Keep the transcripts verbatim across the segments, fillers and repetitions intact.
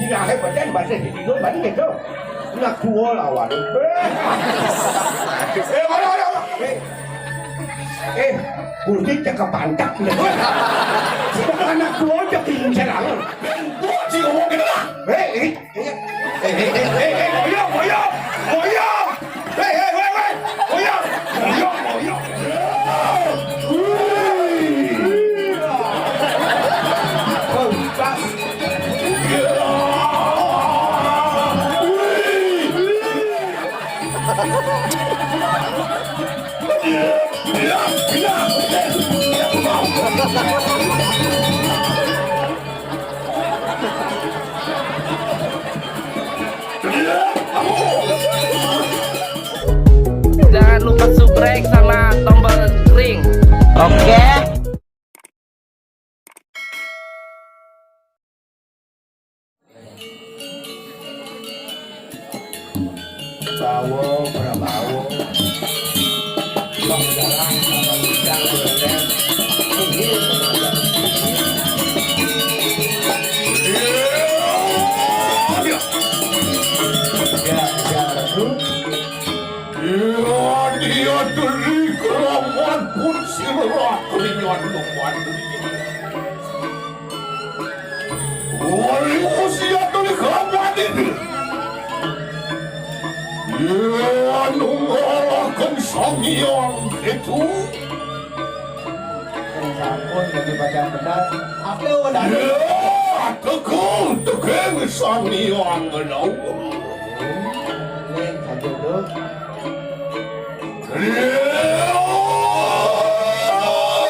Jahe beten bahasa Hindu, bani gitu. Nak tua lawan. Eh, eh, mana, mana, mana? Eh, eh, Gusti cekap pantak gitu. Anak tua cek incelang. Gua sih ngomong gitu lah. Eh, eh, eh, eh, eh, eh, eh, boyo, boyo, boyo. Hei, hei, hei, hei. Boyo, boyo, boyo. Wih. Jangan lupa subscribe sama tombol ring. Oke. Bawa, Prabawa. Bang Jalan, Bang Ujang, Bang Lem. Iya, iya, iya. Ya, ya, Ratu. Ya, dia deri keramat pun sirah keringat teman. Wali usia deri keramat ini. Ya, anu ngalahkan Sang Hyang itu. Sampun bagi baca benar. Aku udah. Ya, tegel, tegel Sang Hyang Laut. Nih, satu tuh. Iya.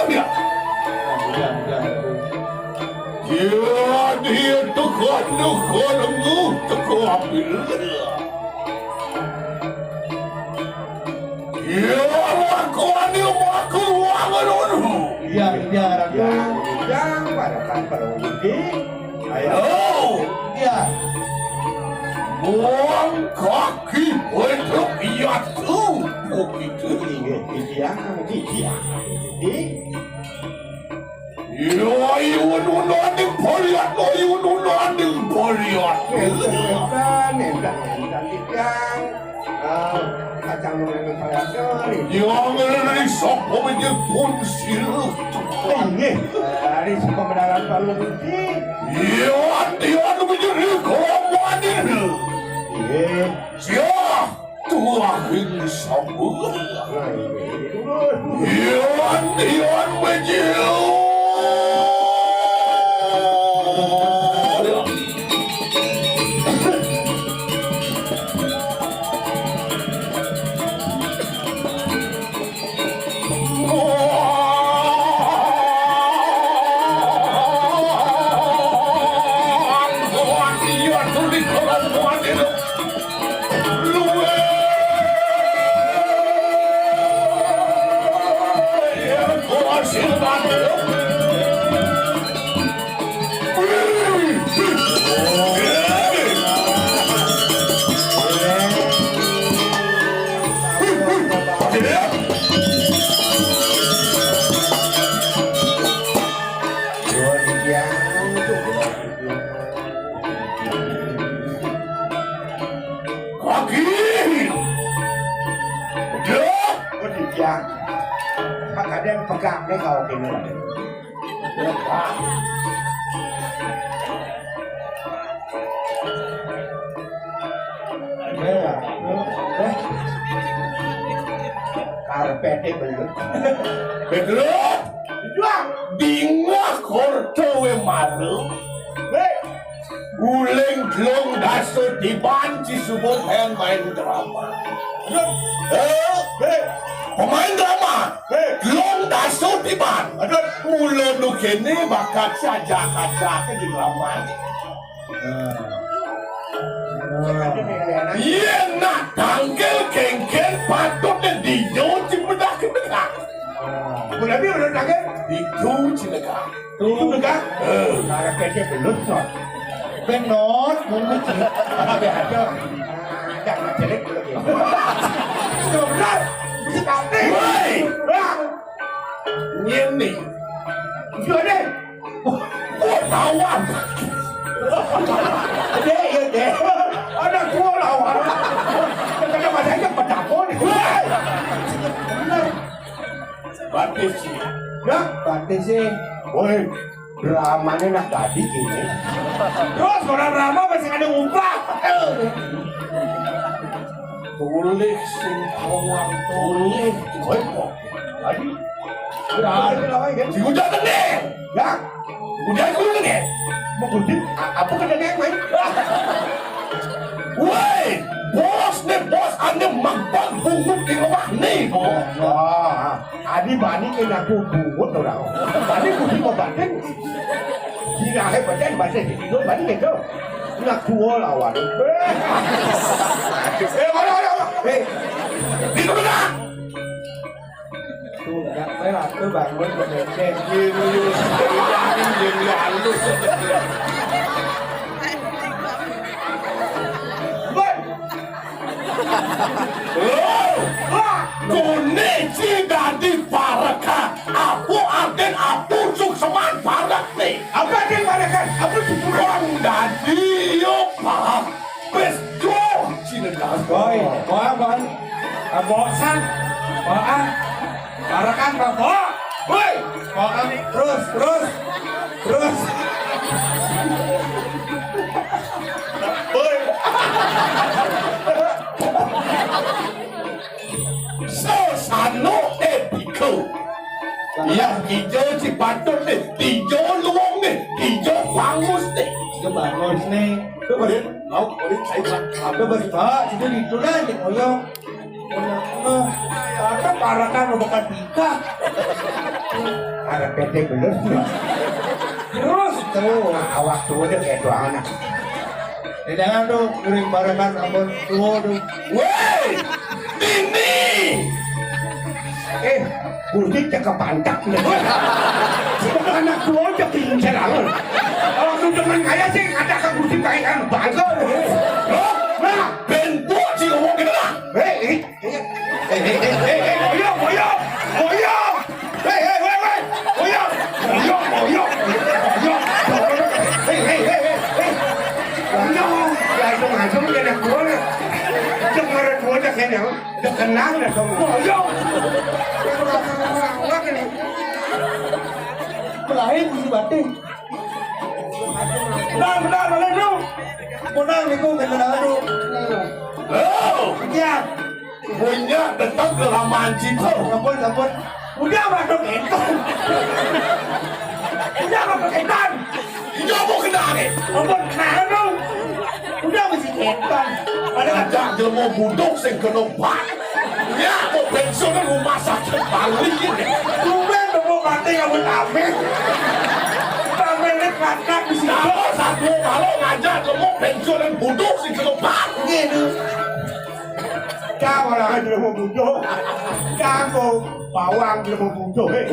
Nah, udah, udah, udah. Iya, dia tekan, tekan, tekan, tekan. Iya, lakukan dia makan uang dulu. Iya, iya, Raka. Yang pada kan perlu. Ayo. Iya. Buang kaki untuk yaitu begitu. Iya, iya, iya. Iya, iya, iya, iya. Paliat, iya, iya, iya, paliat. Entan, entan, entan, entan, iya. Ah, kacang goreng payah kali. Yang risok pemikir pun silu. Ini, dari pembenaran Pak Luki. Iya, dia menjadi komandan. Iya. Siap, tuahin sabun. Nah, ini, ini dulu. Iya, dia menjadi. Kaki. Udah. Udah, ya. Pak Kaden pegang nih kalau gini. Karpete belum. Betul. Dua. Dingah korto we maru. Hei. Guling telung dasa tiban Cisubur hayang main drama. Eh, eh, pemain drama. Eh, telung dasa tiban. Aduh, mula nu kene bakat sajak-sajak di drama ni. Nah. Yen nak tangkil kengken patutnya dijo cimedak-medak. Udah bi, udah tangkil. Itu cimedak. Tuh, kan? Eh. Karena kece belut, Not. Ben, Not, mun mesti. Ada, ada. Ada, ada, jelek, jelek, ya. Sudah benar. Mesti tahu, nih. Woi. Nah. Ini. Sudah, deh. Ketahuan. Dia Batis sih. Nah, batis sih. Woi, dramane nak dadi kene. Terus ora drama masih ada upah. Tulis sing awang tulis. Woi, kok? Tadi. Ya, ada lawan kan? Si udah gede. Ya. Udah gede. Mau kudu apa kena dia, woi? Woi, bos ne, bos ane mampang bungut di rumah nih. Oh, adi bani kena aku bungut orang. Tadi kudu mau batin. Sira he batin batin di dulu bani gitu. Nak gua lawan. Eh, mana, mana, mana? Eh, di mana? Tuh, enggak, saya ratu bangun, kemudian gini, gini, gini, halus. Woi. Loh, wah, kone ci dadi parekan. Apa artin apa sukseman parek nih? Apa artin parekan? Apa sukseman? Wong dadi yo, Pak. Wis, duh, cinta. Boy, boy, boy. Bosan. Bosan. Parekan, Pak. Boy. Boy. Bosan. Terus, terus. Terus. Boy. Sesano epiko. Ya, ijo cipatut nih, ijo luwung nih, ijo bangus nih. Ijo bangus nih. Tuh, Pak. Mau, boleh, saya. Apa, Pak? Pak, itu gitu dah, di koyong. Apa parekan lo bakal nikah? Ada P T belum. Terus, terus. Awak tuh udah kayak doang anak. Di dalam tuh, kuring parekan, ampun, tuh, tuh. Woi, ini. Eh, Gusti cakep pantak. Sebenarnya anak tua aja pincer amat. Kalau lu teman kaya sih, ada ke Gusti kaya kan bangga. Loh, nah, bentuk sih ngomong gitu lah. Eh, eh, eh, eh, eh, eh, eh, boyo, boyo, boyo. Hei, hei, hei, hei, boyo. Boyo, boyo, boyo. Hei, hei, hei, hei, hei. Boyo, ya, itu ngajung, ya, anak tua. Itu ngajung, ya, anak tua. Udah kenal dah semua. Yo. Belain si batin. Benar, benar, benar, bro. Benar, niku, benar, bro. Oh. Iya. Punya tetap kelamaan cinta. Ampun, ampun. Udah masuk enton. Udah masuk enton. Iya, mau kena nih. Ampun, kenapa dong? Udah mesti enton. Pada ngajak jelema budok sing kena bat. Ya, mau pensiunan rumah sakit Bali ini. Tumben dong mau mati kamu tampil. Tampil ini kakak di sini. Kalau satu kalau ngajak jelema pensiunan budok sing kena bat. Gitu. Kamu lah jelema budok. Kamu bawang jelema budok. Eh.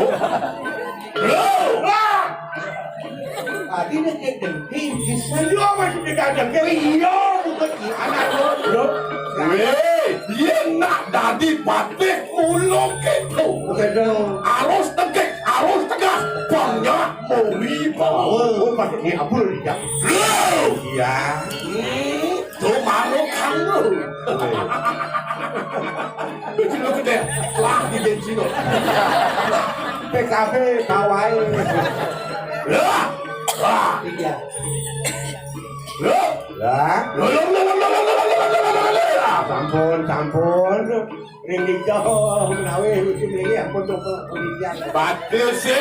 Loh! Wah! Tadi nek dengki, iya masih dengki. Iya, bukan anak lo, bro. Weh, yen nak dadi patih mula keto. Harus tegak, harus tegas. Banyak mori bawa. Oh, patih ni apa dia? Loh! Iya. Hmm. Tuh malu kamu. Lucu lu gede. Wah, di gengsi lo. P K B kawai. Lah, wah. Iya. Lo, lah, lo, lo, lo, lo, lo, lo, lo, lo, lo, lo, lo, lo, lo. Sampun, sampun. Ringgit dong, menawi lucu ini ampun coba kuliah. Batis sih.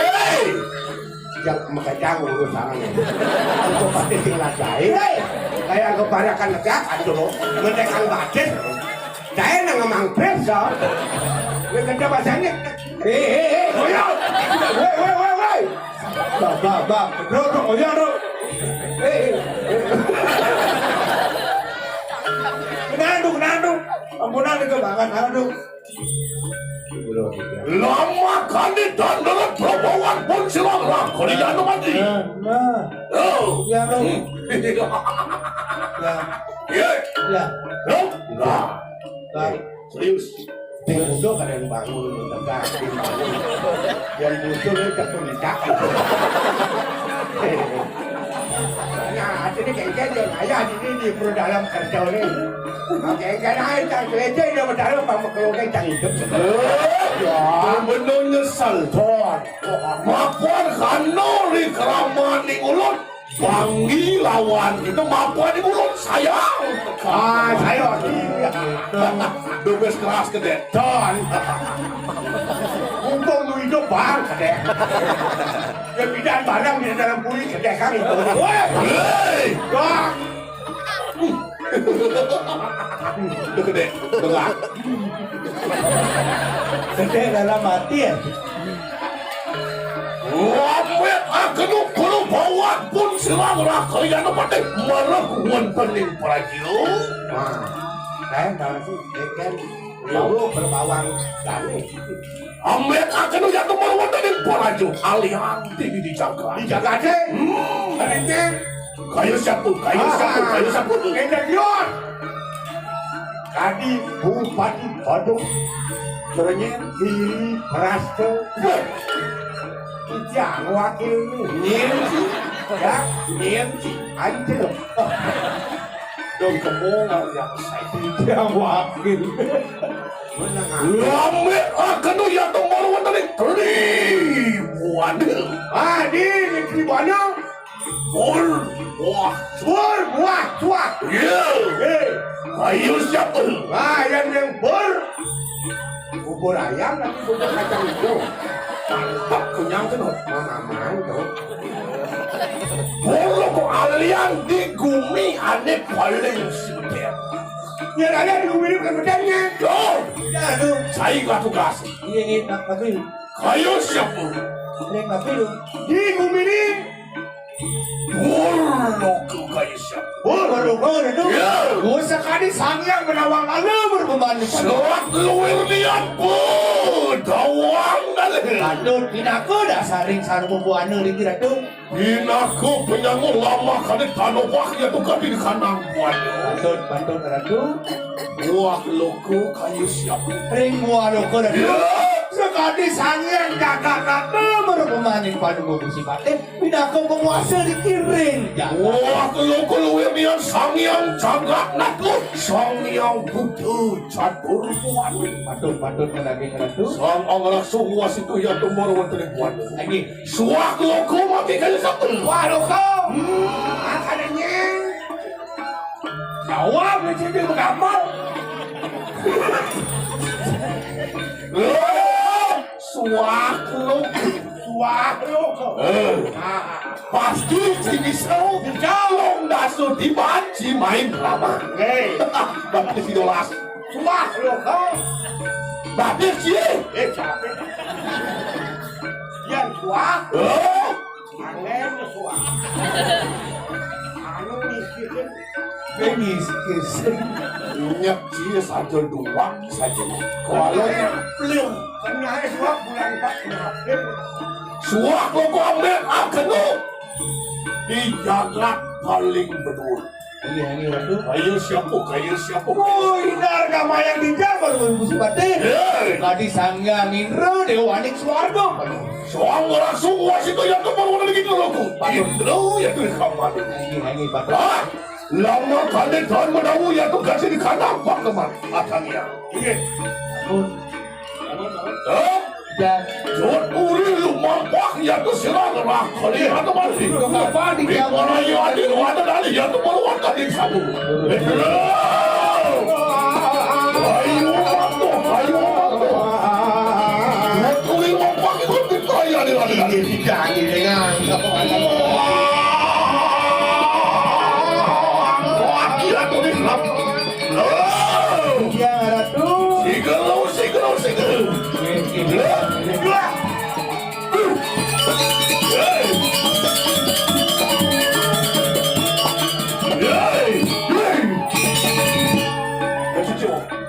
Yang mekejang urus sana nih. Aku pasti tinggal jahit. Hei, kayak aku barakan negak, aduh, mendekang batis. Saya nang ngemang pres, so. Ini kerja bahasanya. Hei, hei, hei, koyo. Woi, woi, woi, woi. Bah, bah, bah. Bro, bro, koyo, bro. Hei, hei. Kenal tuh, kenal tuh. Ampunan itu banget, kenal tuh. Lama kali dan dalam terowongan pun silang kalian mati. Nah, nah. Oh. Ya, no. Hmm. Ya. Iya. Ya. No. Nah. Nah. Serius. Di musuh ada yang bangun, tegak, di bangun. Yang musuh itu tak pencak. Nah, ada Kéngkén yang ayah di sini di perut dalam kerja ni. Kéngkén aja cang keleceh dia berdarah sama keluarga cang hidup. Ya, bener nyesel, Ton. Mapan kano di keraman di mulut. Banggi lawan kita mapan di mulut sayang. Ah, saya. Dubes keras kedek. Ton. Mumpung lu hidup, Bang, kedek. Ya, bidan barang di dalam bui kedek kami. Woi, hei. Dong. Lu kedek, dengar. Kedek dalam hati ya. Lambek akenu perlu bawat pun silang raka yang patih marah wonten ing praja. Nah, saya tahu sih, dia kan jauh berbawang kami. Ambek akenu jatuh marwata ning Barajo alian di, di, di jagat. Di jagat, eh? Hmm. Berarti kayu siapa? Kayu siapa? Ah. Kayu siapa? Gendeng Yon. Kadi Bupati Badung. Ternyata di Prasto. Wah. Ijang wakil ni. Nyen si. Ya, nyen si. Anjir. Dong kemong yang saya. Ijang wakil. Lambek akenu ya tembang wonten ing Tribuana. Ah, di Tribuana. Bur, buah, bur, buah, cuak. Iya. Eh. Ayo siapa? Ah, yang yang bur. Bubur ayam tapi bubur kacang hijau. Mantap, kenyang tuh. Mamaman tuh. Bulu kok alian di gumi ane paling siber. Ya, ada di gumi ini bukan bedanya. Tuh. Ya, tuh. Saya nggak tugas. Iya, iya, Pak Kapil. Kayu siapa? Lek Kapil. Di gumi ini. Bulu kok kayu siapa? Bulu kok ada tuh. Ya. Gua sekali sangyang menawang lalu berbeban. Serat luwir niat, bu. Dawang dalih. Patut pinaka dasaring sarwa buana ring Ratu. Pinaka penyangu lama kali tanobah ya tukar di kanang buana. Patut, patut, Ratu. Wah, loko kayu siapa? Ring wah, loko, Ratu. Ya. Sekali sangyang jagat kata merupa maning paduka Gusti Patih, pinaka penguasa dikiring jagat. Wah, loko luwih niat sangyang jagat nata, sangyang Buddha catur buana. Patut, patut, menagih, Ratu. Sang angraksa wasita ya tumor wonten ing buana. Lagi. Suwak loko mati kaya sapa? Wah, loko. Hmm. Makanya. Jawab ni sini bergambar. Suwak loko. Suwak loko. Eh. Ah. Pasti sini sero. Jauh dasu dibanci main drama. Hei. Tapi si dolas. Suwak loko. Tapi si. Eh, capek. Yang suwak. Eh. Angin suwak. Anu miskisin. Miskisin. Nyek cie saja dua saja. Kalau plir. Kenyae suwak bulan empat kenapa? Suwak loko ambek akenu. Di jagat paling bedur. Iya, iya, Ratu. Kayu siapa? Kayu siapa? Oh, Indar Kamayang Dijang baru Gusti Patih. Hei. Tadi Sangga Indra Dewa Anik Swarga. Sang rasu wasita ya kemar wana lagi dulu aku. Indra ya tuh kamar. Lagi, lagi, Pak. Ah, lama kali tuan menahu ya tuh kasih di kandang Pak kemar. Akan ya. Iya. Ampun. Hah? Dan Jot uri lumampah ya tuh sira ngerah kali ya tuh masih. Kenapa di mana ya di luar tadi ya tuh baru tadi sabu. Ayo, ayo, ayo. Jot uri lumampah itu di kaya di luar tadi. Tidak, tidak. Wah, gila tuh di. Oh! Yang Ratu. Sigel, sigel, sigel. Hei. Hei. Hei.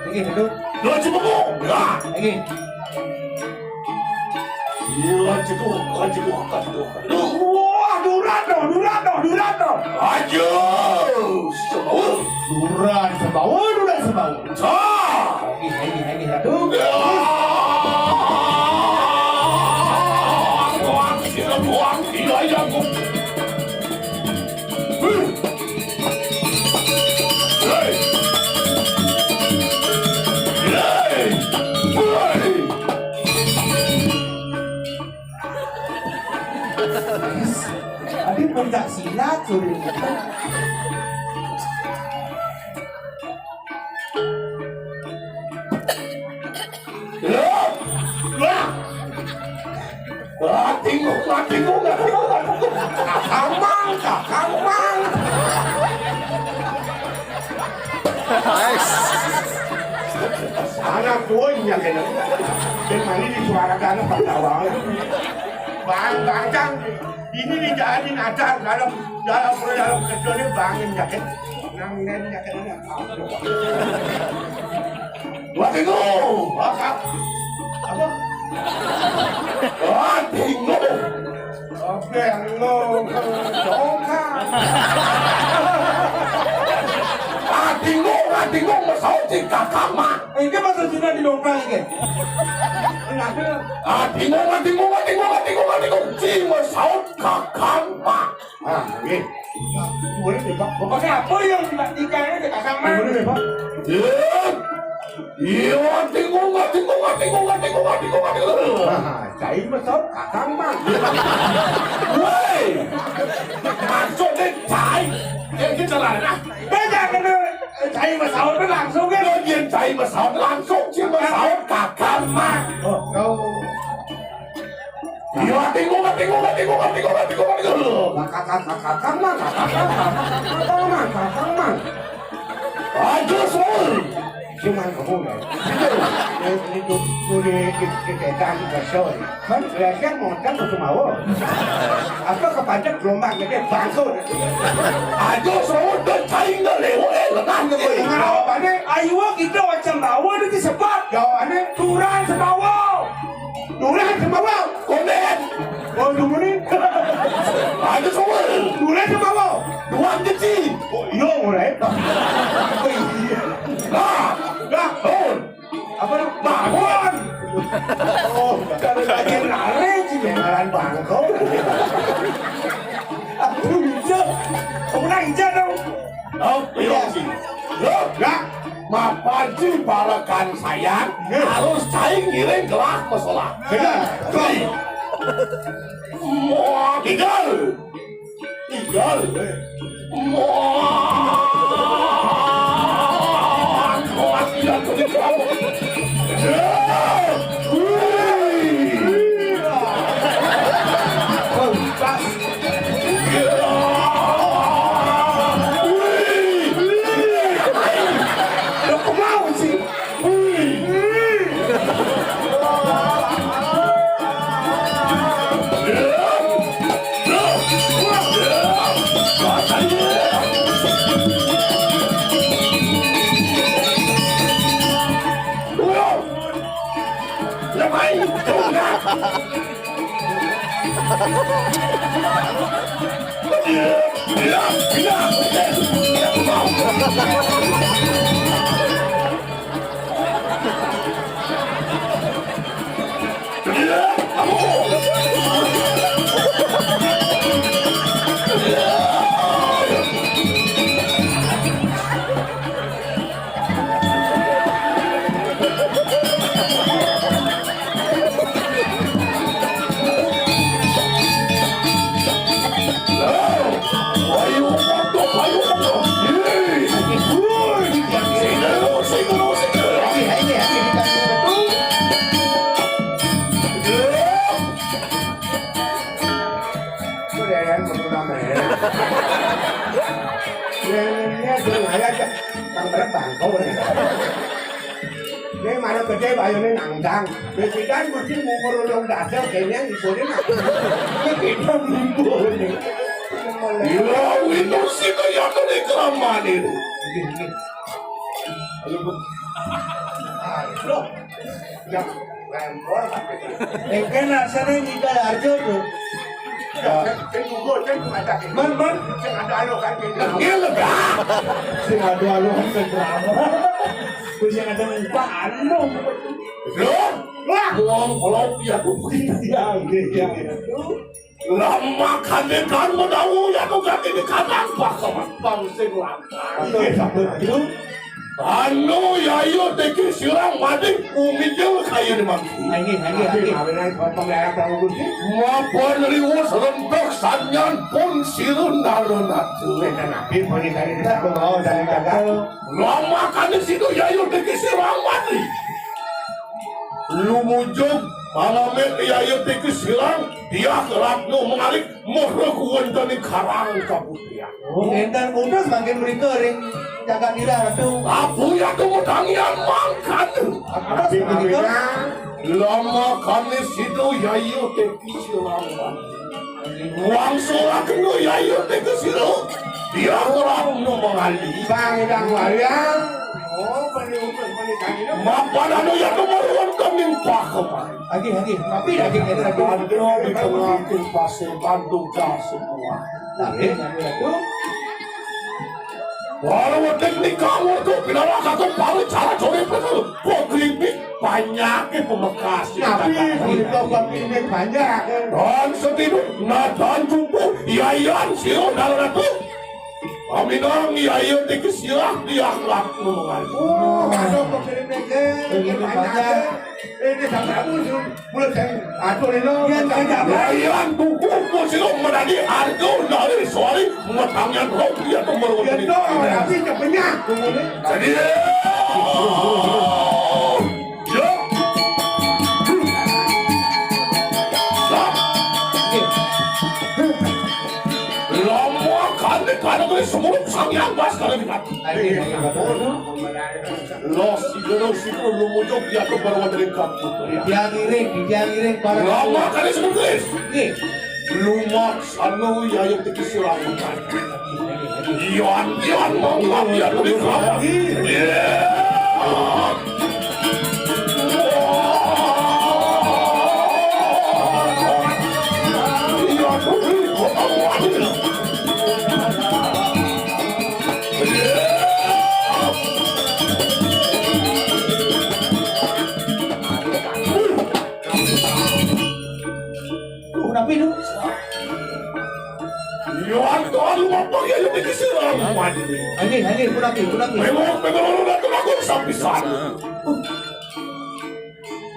Lagi, Ratu. Lagi. Iya, cedok, cedok, cedok. Wah, duran dong, duran dong, duran dong. Ayo, sebawa. Duran sebawa, duran sebawa. Sah. Lagi, lagi, lagi, aduh. Ya. Buang, sila buang, sila yang. Hmm. Lho, wah. Wah, bingung, wah, bingung, wah, bingung, wah, bingung. Kakang Mang, Kakang Mang. Anak tuanya kena. Dan mani di suara dana pada awal. Bang, bang, Cang. Ini dijalanin aja dalam, dalam, dalam kecilnya bangin yakin. Nang neng yakin. Waduh, apa? Apa? Waduh. Oke, lo dongkang. Waduh, waduh, masuk di kakak mah. Ini maksudnya di dongkang ini. Kenapa? Waduh, waduh, waduh, waduh, waduh, di masuk kakak mah. Ah, nggih. Boleh deh, Pak. Bapaknya apa yang tiga ini ke kakak mah? Boleh deh, Pak. Iya. Iya, waduh, waduh, waduh, waduh, waduh, waduh, waduh. Nah, cai mesot kakang mah. Woi. Maksudnya cai. Ya, kita lah, nah. Beda kena cai mesot langsung kan. Iya, cai mesot langsung, cai mesot kakang mah. Oh, oh. Iya, bingung, bingung, bingung, bingung, bingung, bingung. Kakang, kakang, kakang mah, kakang, kakang mah, kakang mah. Aduh, Sul. Cuman kamu ya. Ini tuh boleh kita kasih sorry. Kan biasanya mau kan tuh mau. Apa kepancet gelombang gede bangsul. Aduh, Sul, dan cai nggak lewat, eh, lengan nggak boleh. Kenapa nih? Ayo kita macam bawa itu sebat. Jawabannya turun sebawa. Duren Sembawang. Konden. Oh, dumunin. Aduh, Sembawang. Duren Sembawang. Duan kecil. Oh, iya, mulai. Oh, iya. Nah. Nah. Oh. Apa? Bangun. Oh, kalau lagi lari, sih, ngaran bangkau. Aduh, hijau. Kamu nak hijau dong. Oh, iya, sih. Loh, ya. Mapan sih balakan sayang, harus cai ngiring gelah masalah. Benar. Cai. Mau tinggal. Tinggal. Mau. Mau tidak begitu. Ya. Wih. Pas. Lo kemau sih. Lepai, tunggu. Ini mana gede bayune nangdang. Pikiran mesti ngukur ulung dada kene ngibune nak. Kita ngibune. Ya, itu sih kaya kene kelamaan itu. Ayo, Bu. Ayo, loh. Ya, lempor. Engke nasane nyingkal harjo, Bro. Ya, sing tunggu, sing ngajak. Man, man. Sing ada anu kan, sing Iya, lho, Bro. Sing ada anu kan, sing drama. Terus yang ada muka anu. Loh, wah, wong kalau dia tuh Iya, iya, iya. Lah makane kan menawa ya kok gak ini kan tambah kok bang sing lanang. Iya, betul. Anu yayu tiki silang mati umijil kayu di mangki. Ayo, ayo, ayo. Mapan riwus rentok sanyan pun sirun darun atu. Lama kani situ yayu tiki silang mati. Lumujug malamet yayu tiki silang dia kerak nu mengalik. Muruk wonten ing karang kaputrian. Oh, enten utus mangkin mrika ring jagat nira, Ratu. Apu ya tumutangian mangkana. Atas punika. Lama kami situ yayu teki silawan. Wangsul ageng yayu teki silu. Dia kurang nu mengali. Bang Idang Wayang. Oh, bani utus bani kanina. Mapan anu ya tumuruan kami pakeman. Agih, agih. Tapi daging itu lagi. Ada di tengah pasir Bandung dah semua. Tapi, tapi itu. Baru weting di kamu tuh, pinara satu palu cara curi pesu. Kok keripik banyak di pemekas. Tapi, kalau keripik banyak. Dan setidur, nah dan jumbo, yayan, sio, dalam ratu. Aminang yayan dikesilah di akhlak nulungan. Oh, ada pekeripik, eh, ini banyak. Ini sama aku, Bulu sing atur ino. Yen sing jabat. Layan buku kusilo menadi arjo dari suari metangan roh dia tuh merupakan. Yen to, tapi cepenya. Jadi, ya. Lama kali karena tuh semua sang yang pas kali. Los, si Guru, si Guru, lumujug ya tuh baru dari kampung. Dia ngiring, dia ngiring para. Lama kali sebentar. Nggih. Lumak sana ya yang tiki silakan. Ian, Ian, mau ya tuh di kampung. Iya. Iya, tuh, tuh, tuh, tuh. Duh, napi, duh? Yo, anu, anu, apa ya, yo, ini sih, anu, mati. Ayo, ayo, punapi, punapi. Memang, memang, udah tuh, aku sampai sana.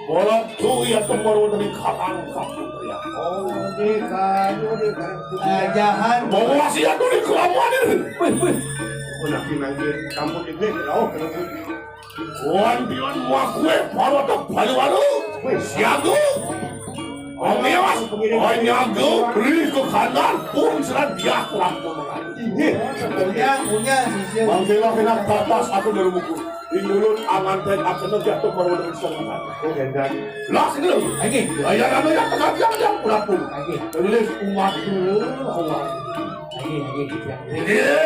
Bola tuh ya, tembaru dari kalang kampung ya. Oh, di kayu, di kayu. Ajahan. Bawa si aku di kelamuan ini. Wih, wih. Aku nak pinanggil kamu di sini, oh, kenapa? Wan biwan makwe parwata Baliwaru. Wih, siagu. Omios, onyagu, beri ke kanan, pun serat dia kurang pun. Ini. Punya, punya, sisir. Mangkila kena tatas aku dari buku. Di mulut anganten akan jatuh baru dari sana. Oh, dan, dan. Las ini. Lagi. Ayah nama yang tengah tiang yang pelaku. Lagi. Tulis umat dulu, Allah. Lagi, lagi, lagi. Iya.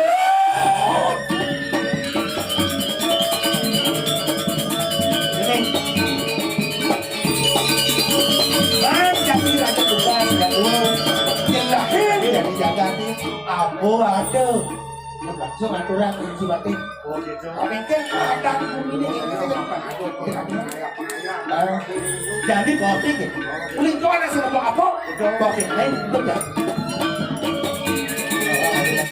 Ini. Bang, jadi raja tukang, ya, lu. Jelahin, jadi jaga nih. Ampun, aduh. Langsung aturan, kunci batin. Oh, gitu. Kami kan ada di bumi ini, ini saja. Aduh, aduh, aduh, aduh. Nah, jadi kopi gitu. Paling tua ada sama apa? Kopi lain, betul.